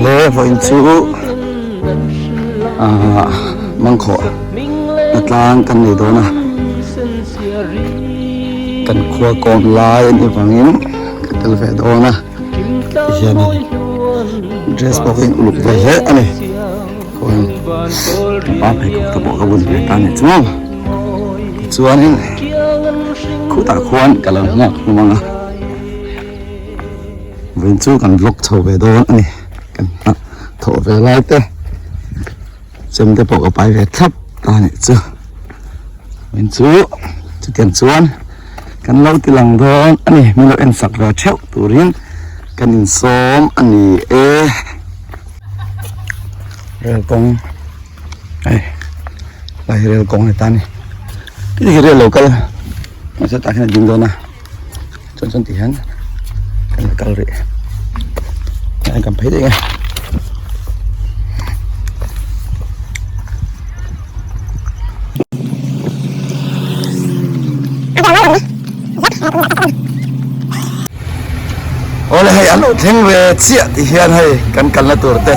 Le vawiin chu ah mangkhawh a tlang kan nei dawn a kan khua kawm lai a nih vangin ka tel ve dawn a tihian hei dress pawh ka in uluk ve hle a ni khawiin ka pa pheikhawk te pawh ka bun ve ta a nih chu tichuanin khutah khuan ka lo nghak hlum ang a. Vawiin chu kan vlog chho ve dawn a ni kan hah thawh ve lai te chem te pawh ka pai ve thlap ta a nih chu vawiin chu chutiang chuan kan lo ti lang dawn a ni min lo en sak ve theuh turin kan insawm a ni e rel kawng hei lai hi rel kawng a ni ta a ni heti hi rel lo kal mahse tah hian a ding dawn a. Chuan chuan ti hian kan la kal rih a kan phei daih a awle hei an lo thleng ve chiah ti hian hei kan kalna tur te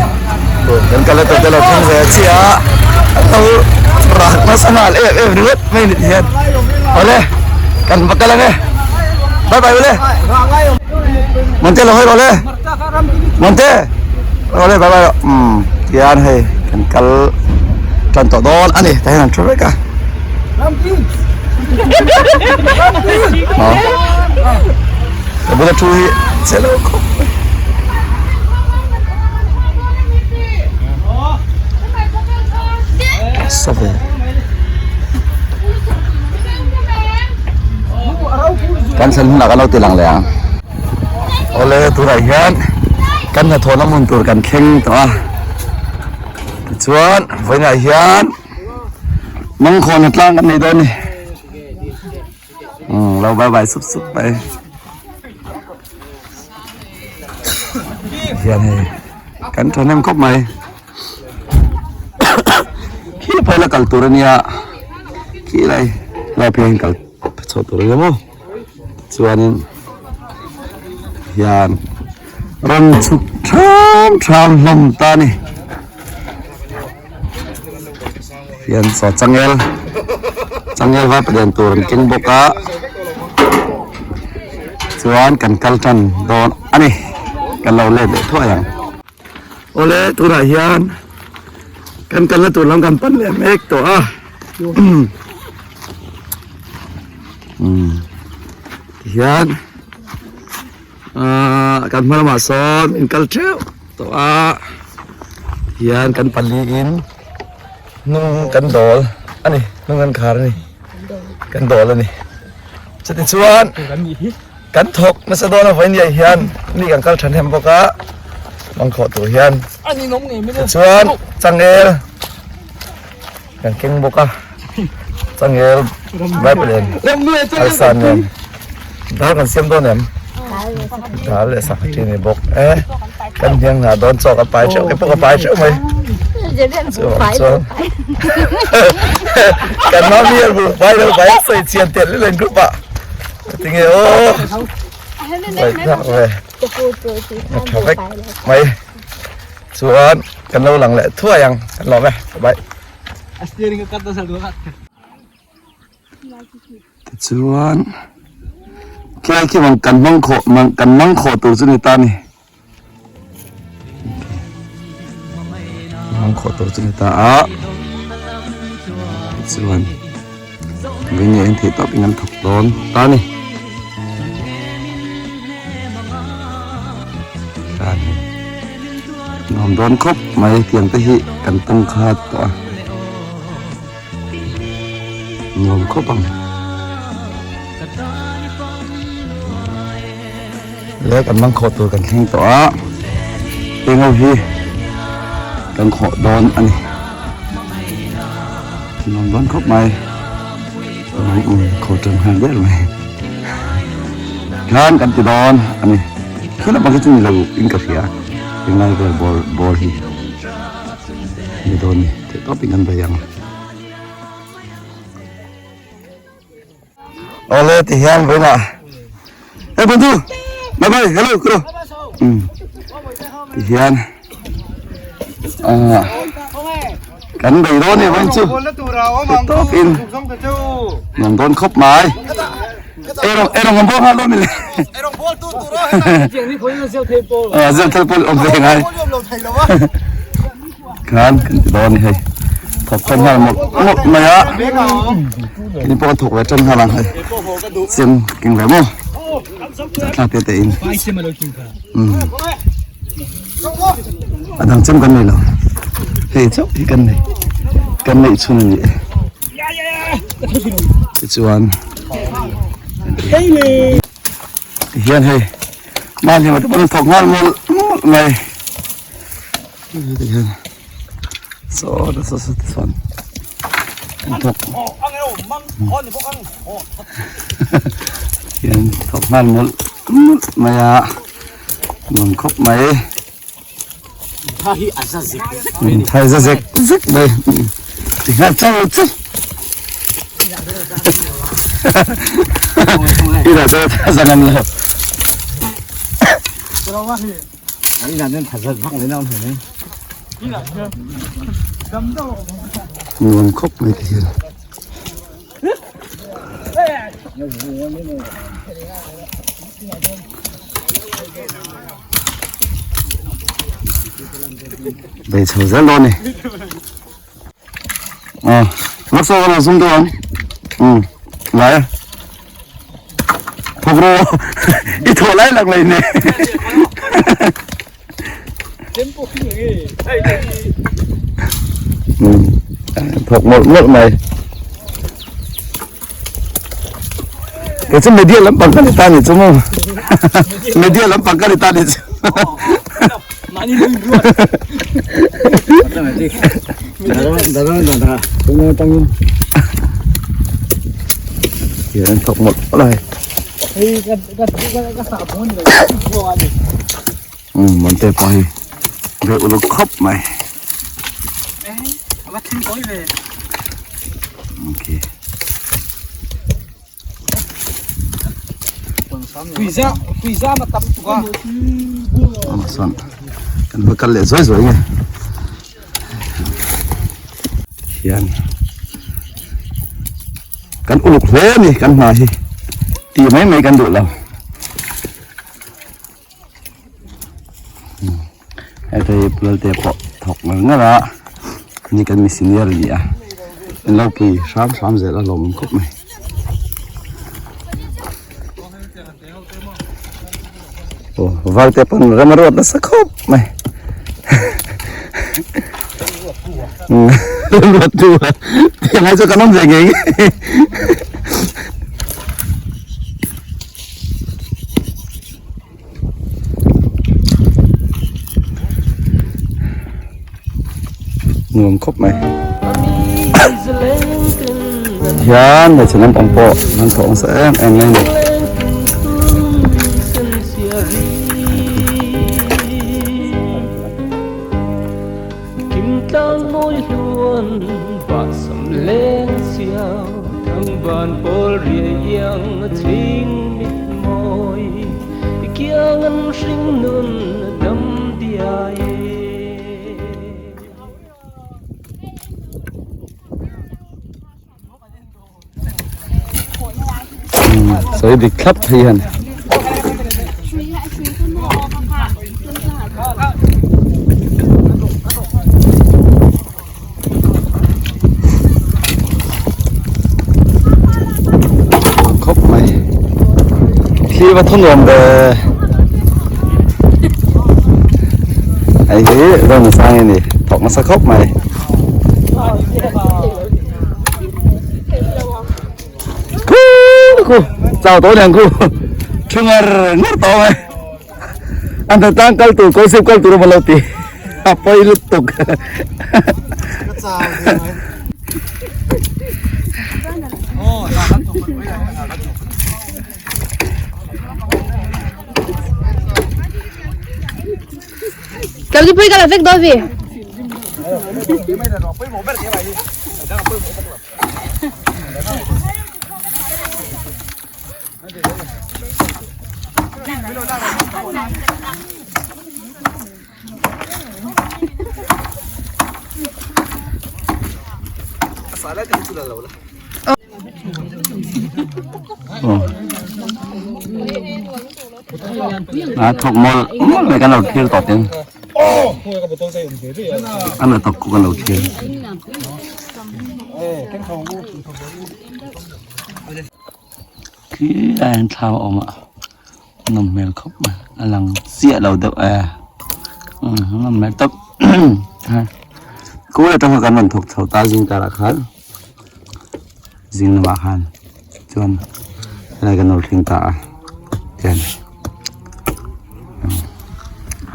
kan kalna tur te lo thleng ve chiah a an lo rak nasa nghal em em ringawt mai ni ti hian awle kan va kal ange bye bye ule Monte lo hawi rawh le Monte rawh le bye bye rawh umm tihian hei kan kal tan tawh dawn a ni tah hian an thu vek a ka bula thu hi che lo khawp mai. Save. Kan thlen hunah kan lo ti lang leh ang. Awle tunah hian kan hnathawhna hmun tur kan thleng tawh a. Tichuan vawiinah hian mangkhawhna tlang kan nei dawn a ni. Umm lo bye bye sup sup mai. Hian hei kan thahnem khawp mai. Khi phei la kal tur ania khi lai lai phei hian kal chhoh tur ania maw chuanin hian rawn chhuk ṭham ṭham hlawm ta a ni hian chaw changel changel vai palian tur an keng bawk a chuan kan kal ṭan dawn a ni kan lo let leh thuai ang. Awle tunah hian kan kalna tur lam kan pan leh mek tawh a umm tihian ahh kan hma lamah sawn in kal theuh tawh a tihian kan pali in hnung kan dawl a ni hnung kan khar a ni kan dawl a ni chutichuan. Kan thawk nasa dawn a vawinia hian mi kan kal thahnem bawk a mangkhawh tur hian tichuan changel kan keng bawk a changel bible alsa nen dal kan siam dawn em dal leh sangha ṭhi ni bawk e kan hniang hna dawn chaw ka pai ṭeuh keipawh ka pai ṭeuh mai chuvang chuan kan mami hian buh pai lo pai a sawi chian tel leh group ah. Tinge aw Vai tlak ve A tha vek mai Chuan kan lo lang leh thuai ang kan lawm e bye Tichuan Khilai khi mang kan hmang khawh mang kan mang khawh tur chu ni ta ni Mang khawh tur chu ni ta a Tichuan Veng nge en theih tawp in an thawk dawn ta ni. Ta ni. Nuam dawn khawp mai tiang te hi kan tawng khat tawh a. Nuam khawp ang. Le kan mang khawh tur kan thleng tawh a. Eng ho hi kan khawh dawn a ni. Nuam dawn khawp mai. Khawh ṭan nghal der mai. Khan kan ti dawn a ni. Khi lampang hi chu ni lo in ka hria. Englai vel bawr bawr hi ni dawn ni. Theih tawp in kan bei ang. Awle ti hian vawiinah Hey Bantu! Bye bye! Hello! Kuro! Ti hian. Ah kan bei dawn e vawiin chu tawp in nuam dawn khawp mai erawng erawng an bawk nghal dawn mile ah zel thei pawl awm ve ngai khan kan ti dawn ni hei thawk khawn nghal mawlh mawlh mai a kini pawh thawk ve tan nghal ang hei chem keng ve maw thla te te in A dang chem kan nei lo hei chauh hi kan nei kan neih chhun a ni e tichuan tihian hei mahni te pawn an thawk nghal mawlh mawlh mai tihian saw saw saw te chuan an thawk hian thawk nghal mawlh mawlh mai a. Nuam khawp mai. Tha hi a za zek zek mai ni. Tha za zek zek mai. Ti nghal chang lo chu. I da cho tha za ngam lo. Ai na nên tha za vak mai nào này. Nuam khawp mai ti hian. Bei chho zel dawn ni. Ờ, lắc sau là zoom đâu anh? Ừ, lại. Thọc rô, ít thổ lấy lạc lấy nè. Ừ, thọc một một này. Cái chứ media lampang kan ita ni chu mo. Media lampang kan ita ni chu. Hian thawk mawlh mawlh a hei. Umm Mante pawh hi ve uluk khawp mai. Okay. Sawn kan va kal leh zuai zuai nge hian kan uluk hle a ni kan hna hi tih mai mai kan duh lo heta hi pualte pawh thawk ngar ngar a ni kan mi senior a ni a an lo pui hram hram zel a lawm khawp mai. Aw valte pawn rem a ruat nasa khawp mai rem ruat tu a tiang ai chu kan awm ve ngei ngei. Nuam khawp mai hian hmeichhe naupang pawh an thawh nasa em em mai a ni. Sawi dik thlap thei hian khawp mai thli va thaw nuam ve hei hi rawn sang a ni thawk nasa khawp mai. Khu chào tối đèn khu thu ngar ngar to mai an ta tang kal tur kawlsip kal tur a lo ti a pawi lutuk A thawk mawl mawl mai kan lo thlir tawh tin an la thawk kan lo thlir. Khi lai hian thlam a awm a nawm hmel khawp mai a lang chiah lo deuh e nawm hmel tawp kul atanga kan rawn thawk chho ta zing karah khan zing lamah khan chuan helai kan lo thleng ta a tian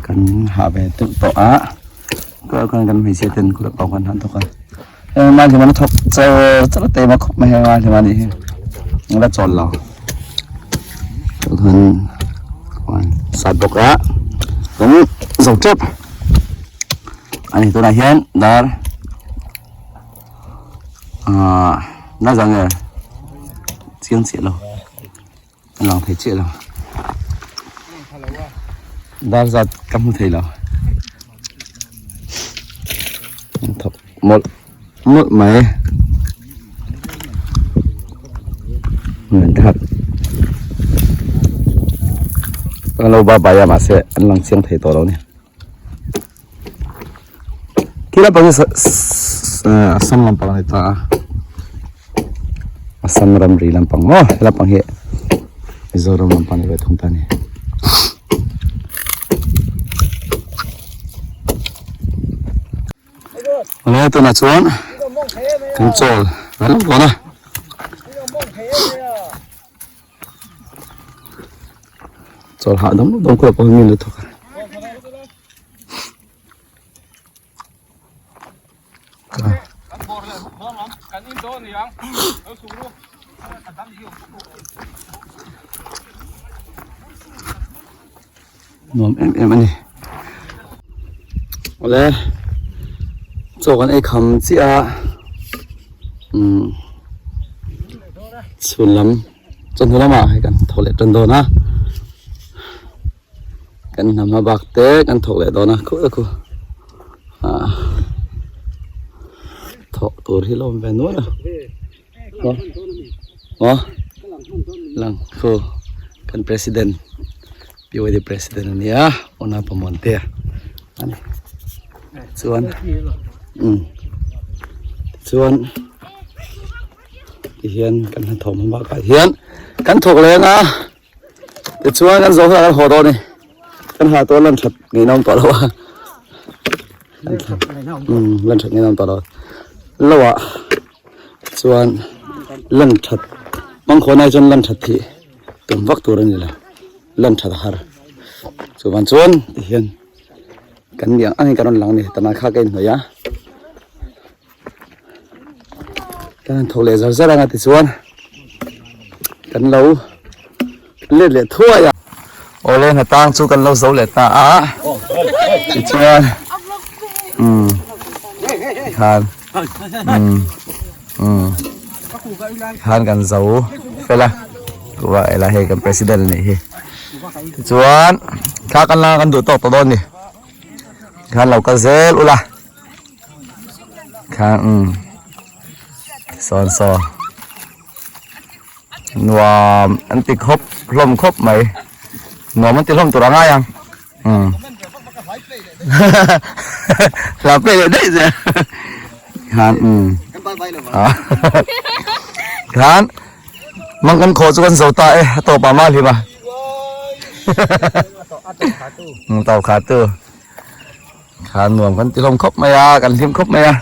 kan hah ve deuh tawh a khan kan hmeichhia ten kut pawh kan han thawk a. Heng hian a thawk char char te emaw khawp mai heng hlim a nih hi la chawl lo chuan sat bawk a kan zo tep a ni tunah hian dar ahh dar zah nge chiang chiah lo a lang thei chiah lo dar zat ka hmu thei lo thawk mawlh mawlh mai that kan lo ba bai a mahse an lang chiang thei tawh lo a ni khi lampang hi Assam lampang a ni ta a Assam ramri lampang maw he lampang hi Mizoram lampang ni ve thung ta a ni. Awle tunah chuan kan chawl ve lawk dawn a. Chawl hahdam dawm kawlh pawh hi mi an la thawk a. Nuam em em a ni. Awle chaw kan ei kham chiah a umm chhun lam chawhnu lamah hei kan tho leh tan dawn a kan hnam hma bak te kan thawk leh dawn a khuh khu ah thawk tur hi la awm ve nual a aw lang khu kan president P_Y_D president a nia Ona Pamuantea a ni chuan umm chuan tihian kan hnathawh hma bakah hian kan thawk leng a. Tichuan kan zawh hunah kan haw dawn a ni kan ha tawh lan that ngei nawm tawh lo a umm lan that ngei nawm tawh lo lo ah chuan lan that mangkhawh nai chuan lan that hi tum vak tur a ni lo lan that a har chuvang chuan tihian kan ni ang angin kan rawn lang a ni tana kha ka inhnawih a kan han tho leh zar zar anga tichuan kan lo let leh thuai a awle hna tang chu kan lo zo leh ta a tichuan umm khan umm umm khan kan zo fel a kuva ela hei kan president a nih hi tichuan thla kan la kan duh tawk tawh dawn a ni khan lo kal zel ula. Kha umm sawn saw nuam an ti khawp hlawm khawp mai nuam an ti hlawm tur a ngai ang umm hla pek leh daih zel khan umm khan mang kan khawh chu kan zo ta e a tawp ah mal hi ba tawp kha tu. Kha nuam kan ti hlawm khawp mai a, kan hlim khawp mai a.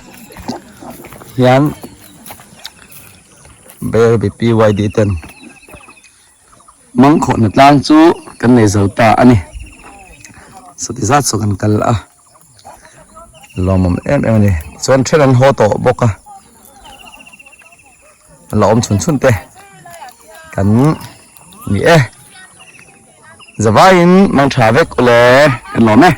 Hian Bear BPYD ten mangkhawhna tlang chu kan nei zo ta a ni. Sawti zat saw kan kal a, lawmawm em em a ni. Chuan then an haw tawh bawk a, a la awm chhun chhun te kan ni e. Zavaiin mang tha vek ule kan lawm e.